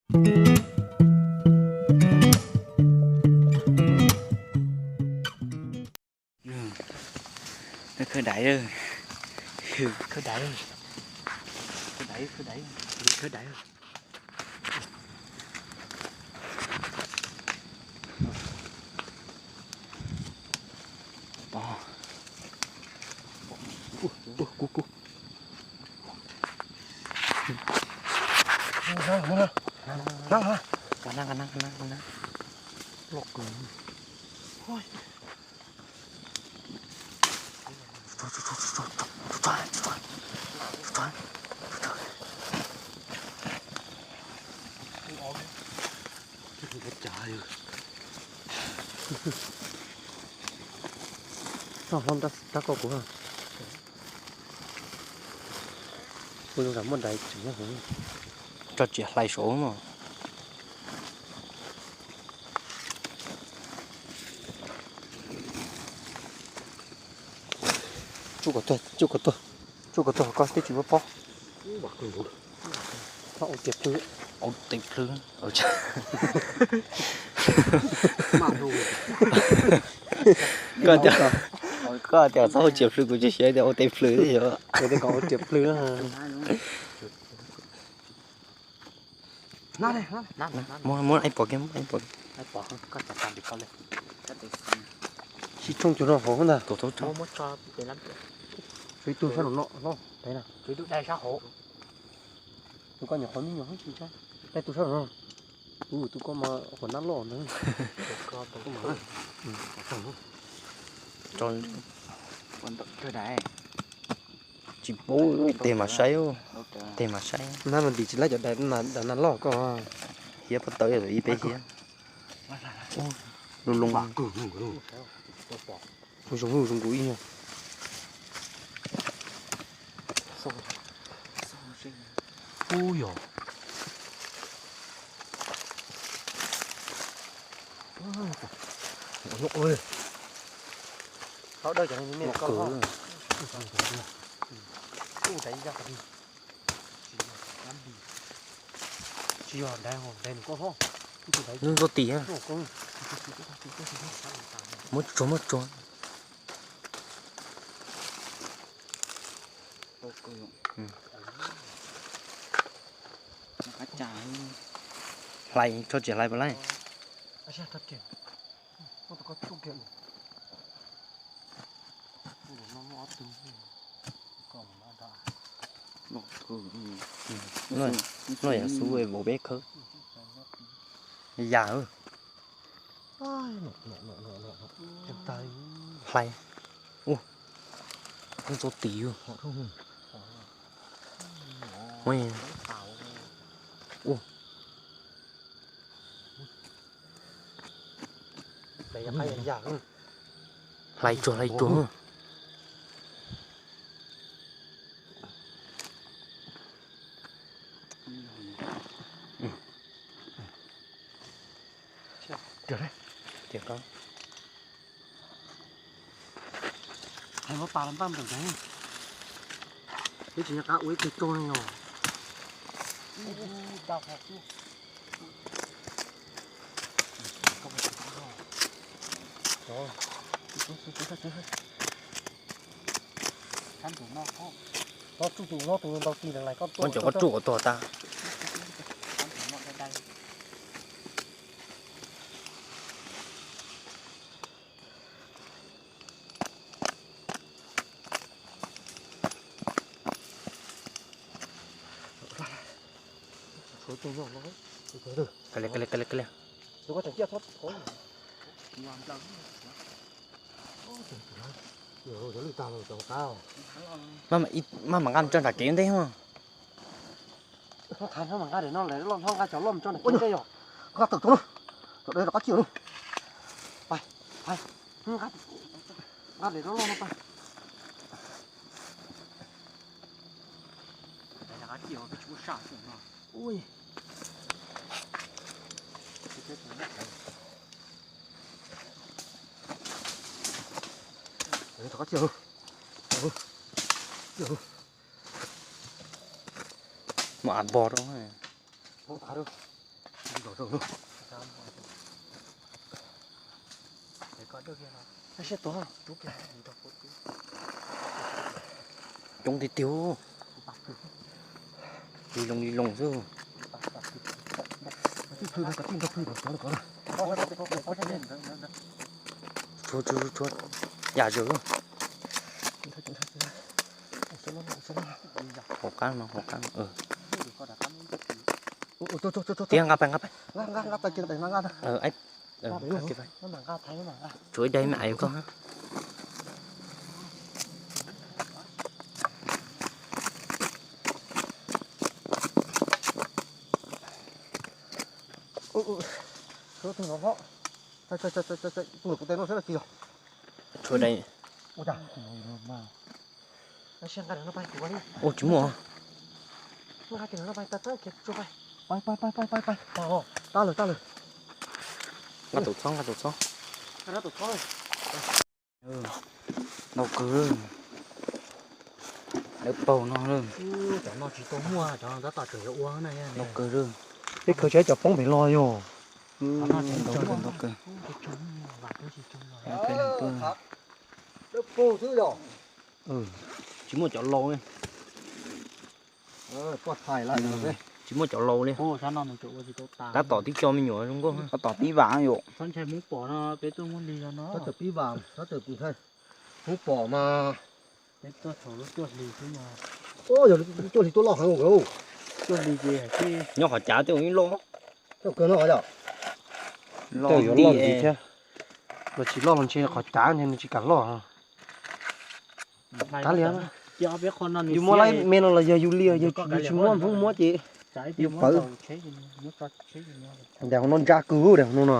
Khawb daiv, khawb daiv, khawb daiv, khawb daiv. Kub, kub. Loj kawg. Txog hlob rab koj kuv, kuv zoo tam muaj dais tseem nyob hauv. Tso tsiav hlais saud no. Tsuj kom tuag, tsuj kom tuag, tsuj kom tuag koj thiaj tsis muab pob. Txhob ua tiav plhws. Ua tiav plhws. Koj tias, koj tias txhob ua tiav plhws, kuv tsis xav tias ua tiav plhws thiab yog. Tias kom ua tiav plhws. Muab, muab ib puas kiag, muab ib puas kiag. Sib tshooj cuag no hauv ntag. Tus tub tso. Tshuav ib tug sab no, tus koj nyuam qhuav me nyuam tsis ntshai. Tus sab no, tus koj mas huas nab loj ntag. Tsis pub, tes mas saib, tes mas saib. Nab mas ntim tsis laib cov dais, dais nag loj koj. Hiab pob tawb ib peb hiab. Loo loo. Zoo, zoo nkaus ib yam. Ub yog. Tsis yog dais, dais nws koj hlob. Nws nkaus tim. Muab tsuag, muab tsuag. Hlais, tso tsiav hlais puas laij. Loj yam xub vauv peb khawb. Yam. Hlais. Ub, ntxuav tim. Ub. Hlais tsuag, hlais tsuag. Hais muab pas los npaj ntawm ntawd. Peb tsis nco qab ua ib teg rog ne yog. Tsuj tus no, tus ntau ti lawm, koj tuaj, koj tsuj kom tuag tas. Ka lias, ka lias, ka lias, ka lias. Maj mam nqa tso nram kev ntej os. Nqa cov loj mus tso nram kev ntej yom. Nqa tawm tso, tawm rov qab ciaj. Nqa, nqa daim loj loj no pab. Rov qab ciaj. Mam npog rau. Coob tiag tiag. Li loo li loo xwb. Tshuav tshuav tshuav, yam zawm. Hauv qab no, hauv qab no. Tiag, nqa pais, nqa pais. Tshuav ib daim me aiv koj. Tshuav daim. Ua tsis muaj. Tab lawm, tab lawm. Nqa tus txhob, nqa tus txhob. Ntau kawg. Lawv paug no lawm. Cov no tsis tau muaj, cov no tab tom tseem yuav ua na. Ntau kawg lawm. Peb khaws tsis cov poob pem los yog. Ntau kawg, ntau kawg. Tsis muaj cov laus li. Tsis muaj cov laus li. Tab tom tib co me nyuam zoo nkauj. Tab tom pib vam yom. Hmoob pom mas yog tuaj hli tuaj loj heev. Nyob qhov cav tej ib loj. Los tsis loj los ntshe qhov cav ntshe nws tsis kam loj. Kav liam, yus muab laib me no los yog yus li, yus tsis muab Hmoob muab ces yus pawv. Daim hauv no ntsa kawg, daim hauv no no.